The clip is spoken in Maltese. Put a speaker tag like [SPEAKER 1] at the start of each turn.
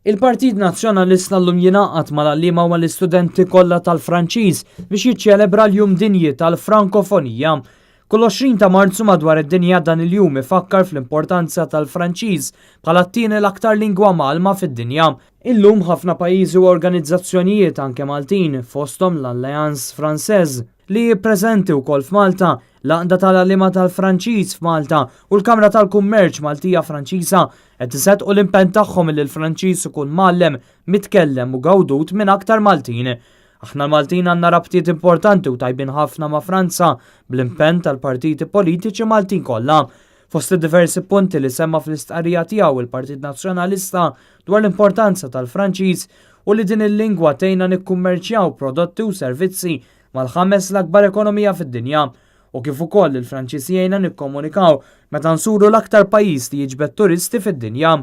[SPEAKER 1] Il-Partit Nazzjonalista llum jingħaqad mal-għalliema u mal-istudenti kollha tal-Franċiż biex jiċċelebra l-Jum Dinji tal-Frankofonija. Kull 20 ta' Marzu madwar id-dinja dan il-jum ifakkar fl-importanza tal-Franċiż bħala t-tieni l-aktar lingwa mgħallma fid-dinja. Illum ħafna pajjiżi u organizzazzjonijiet anke Maltin, fosthom l-Alliance Française, li hi preżenti wkoll f'Malta, l-Għaqda tal-Għalliema tal-Franċiż f'Malta u l-Kamra tal-Kummerċ Maltija Franċiża qed iseddqu l-impenn tagħhom li l-Franċiż ikun mgħallem, mitkellem u gawdut minn aktar Maltin. Aħna l-Maltin għandna rabtiet importanti u tajbin ħafna ma' Franza bl-impenn tal-partiti politiċi Maltin kollha. Fost id-diversi punti li semma fl-istqarrija tiegħu il-Partit Nazzjonalista dwar l-importanza tal-Franċiż u li din il-lingwa tgħinna nikkummerċjaw prodotti u servizzi mal-ħames l-akbar ekonomija fid-dinja u kif ukoll il-Franċiż jgħinna nikkomunikaw meta nżuru l-aktar pajjiż li jiġbed turisti fid-dinja.